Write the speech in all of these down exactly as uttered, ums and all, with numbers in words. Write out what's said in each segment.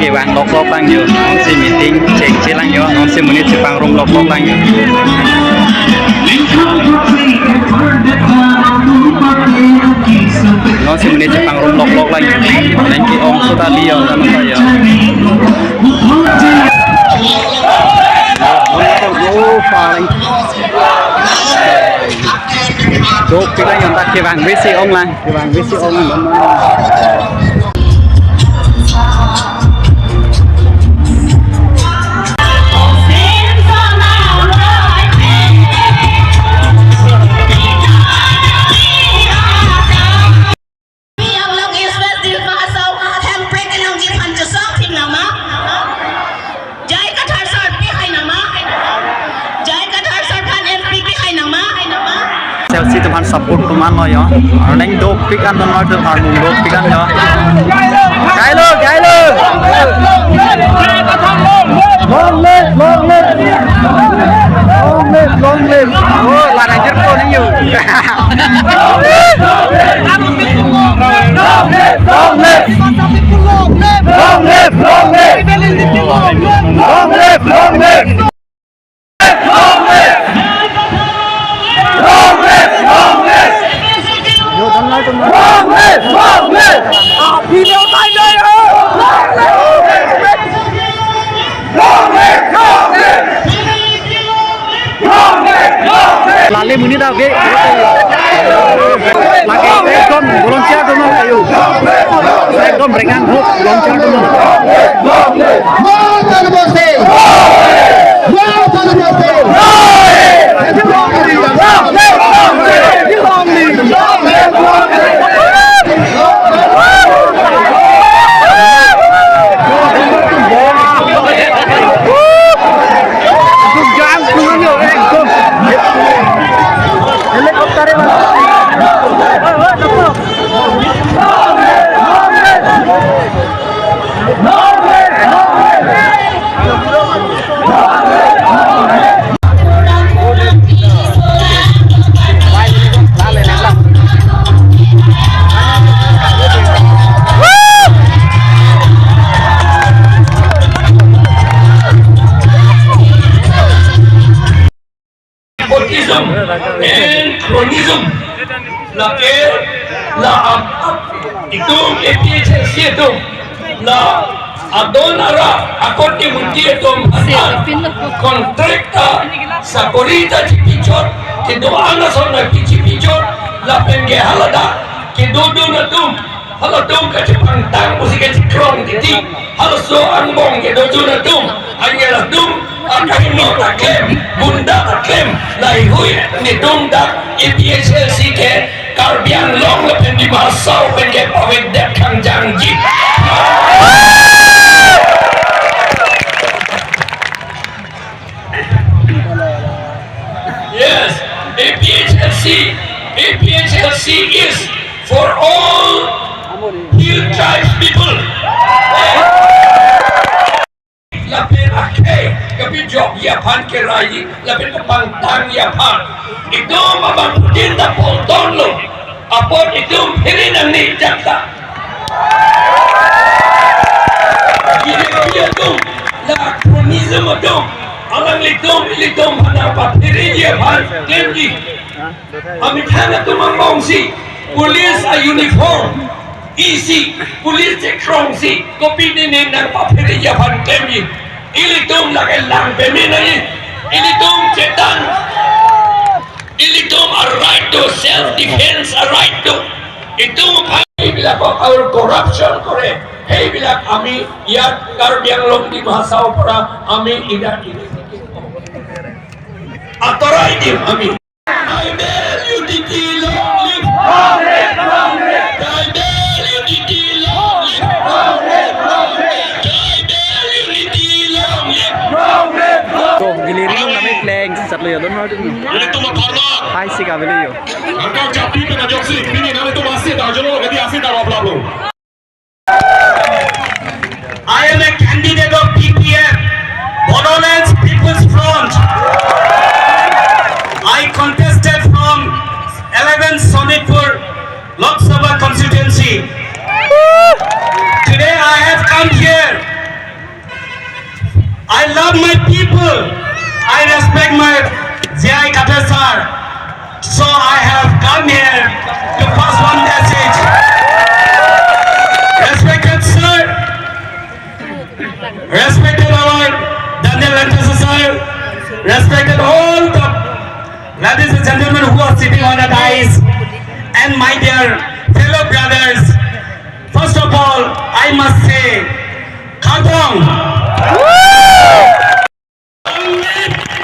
Kevang loklok lang yo, non si meeting chengche lang yo, non si monit chepangrum loklok lang yo. Non si monit chepangrum loklok lang yo. Nang ke-ong so ta li yo, non ta yo. Oh, paling. Dopik lang yo, ta kevang besi ong lang. Kevang besi ong lang. Along East West District Mahasau, Hemprek along ji phan chusong thim nama. Jai Kathar Sar pi hai nama. Jai Kathar Sar phan M P pi hai nama. Chelsea atum aphan support atum an lo yo. Arleng dopik an don lo atum aphan dopik an yo. Kailo, kailo. Long live, long live. Long live, long live. Oh, la nang jirpo ni yo. Long live, long live. Long live, long live. Long live, long live. Long live, long live. Long live, long live. Long live, long live. Long live, long live. Lale monit ave. Lake ekdom volunteer atum ayo. Ekdom rengang hok volunteer atum. Nepotism and cronyism. Lake la ap-, itum A P H L C atum la adon ara akorte munti atum aphan contract ta sakori ta chipichot, kedo-an ason ta chipichot, lapen ke haladak kedodun atum, halatum kachepangtang pusi kachekrong titi, halaso angbong kedodun atum, anke latum akahingno ta klem, gunda ta klem, laheihui netum dak A P H L C ke Karbi Anglong lapen Dima Hasao pen ke pavedetkhang jangji. Yes, A P H L C, A P H L C is for all hill tribes people. Lapen akhei kepajokji aphan, kerai lapen kepangtangji aphan, itum abangphutin ta pulotanglo. Apot itum phere nangne jakta. Jiri atum, la cronyism atum, alanglitum ilitum aphan nangpaphereji aphan klemji. Amethang atum angbongsi, police a-uniform isi, police chekrongsi, kopi nene nangpaphereji aphan klemji. Ilitum lake lang peme nangji. Ilitum chetan. Ilitum a-right to self defense, a-right to. Itum aphan এইবিলাক আৰু corruption কৰে, সেইবিলাক আমি ইয়াত কাৰ্বি আংলং ডিমা হাছাওৰ পৰা আমি ইয়াত আঁতৰাই দিম আমি। Tribal unity long live! Tribal unity long live! Tribal unity long live! To, giliring nami pleng, satlo ya, don ma dun. Ini tuh motor lo. Hai si kabeli yo. Angka chapi kena joksi, ini nami tuh masih tak jolo, jadi asli tak apa-apa lo. I am a candidate of B P F, Bodoland People's Front. I contested from eleven Sonitpur Lok Sabha constituency. Today I have come here I love my people. I respect my J I Kathar sir. So I have come here to pass one message. Respected sir, respected our Daniel Lanthasa sir, respected all the ladies and gentlemen who are sitting on the dais, and my dear fellow brothers, first of all, I must say, Khartong.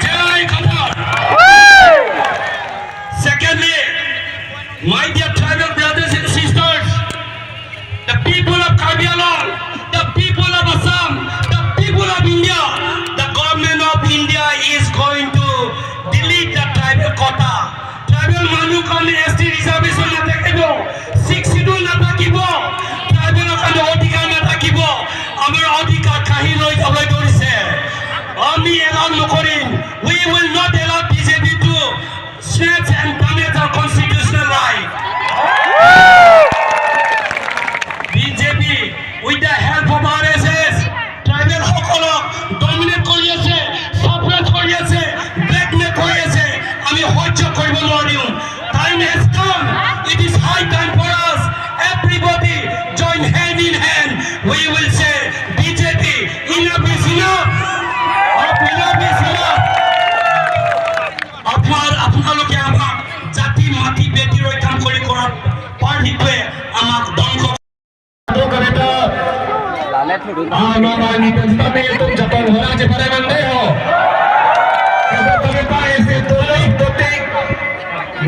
Jai Khartong. Secondly, my dear tribal brothers and sisters, the people of Karbi Anglong, the people of Assam, the people of India, the government of India is going to delete the tribal quota. Tribal manu karne S T reservation nathakibo, Sixth Schedule nathakibo, tribal karne odhikar nathakibo, amar odhikar kahi loi jabloi dorise. Ami allow nokorim. We will not allow B J P to snatch and damage our constitutional right. B J P, with the help of R S S, tribal সকলক dominate কৰি আছে, suppress কৰি আছে, blackmail কৰি আছে। আমি সহ্য কৰিব নোৱাৰিম। Time has come. It is high time for us. Everybody join hand in hand. We will say, B J P, enough is enough. Enough is enough. আপোনাৰ, আপোনালোকে আমাক জাতি মাটি বেটি ৰক্ষা কৰি কৰাৰ পাৰ্টিটোৱে আমাক ধ্বংস। Kami ta, ah, non, non, ni pen kami tum jatong hora je pare mande ho. Kami ta isi tulik tutik.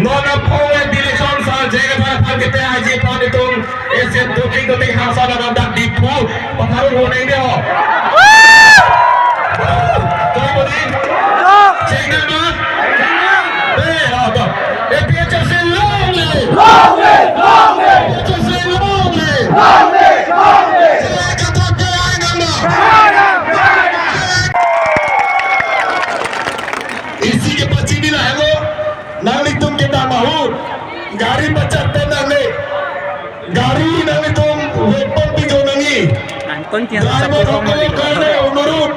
Non apho election sa jega para par kete aji pan itum isi tutik tutik hasa na dak Diphu patharung hone de ho. Kami bodi. Chengna ma? Eh, ha, to. A P H L C long live! Long live! Long live! A P H L C long live! Long live! Long live! Jai Khartong, jai Angama! Isi kepachini lahelo, nanglitum kedam ahut, gari pacharta nangne, gari nanglitum weapon pijo nangji. Angkon tiang Driver sapotong hokol nangji. Karne onurut,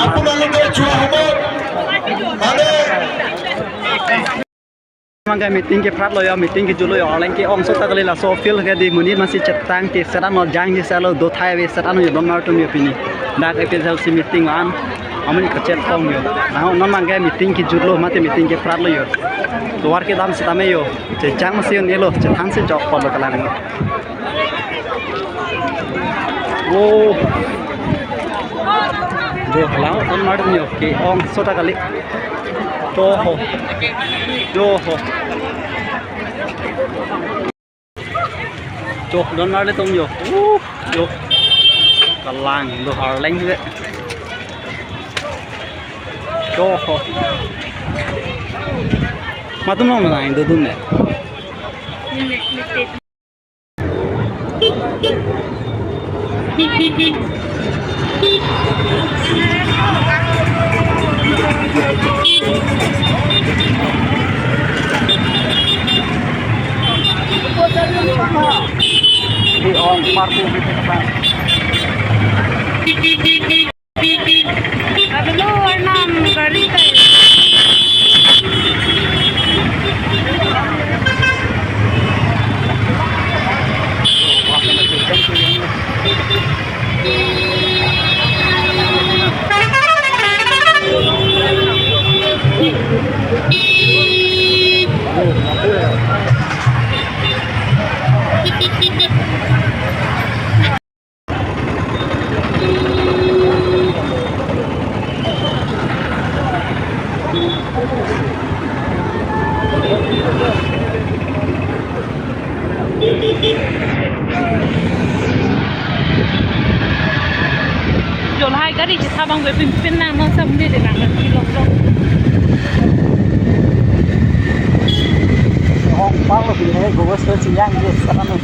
আপোনালোকে যোৱা সময়ত মানে Mangke meeting kephrotlo yo, meeting kejutlo yo, arleng ke-ong sota kali laso field ke di monit masi chetang ke seran lo jang di salo do thai ave seran yo don mar tum yo pini. Dak A P H L C meeting an, amonit kachetong yo. Nah, non mangke meeting kejutlo mate meeting kephrotlo yo. Tovar kedam setame yo, chejang masi un-elo, chethan si chokpotlo kelang. Oh. Jo, halang don mar tum yo, ke-ong sota kali. Jo ho. Jo ho. Jo, don mar le tum yo. Uh, jo. Kelang, do arleng le. Jo ho. Matum long nang do dun le. Di ong parku gitu kan. Aduh, lo, enam gari tayo. Jolhai gari si sabang be pimpin nang non samdi de nang si long long. Ong pang lo pin he, gogos lo si yang je sana no.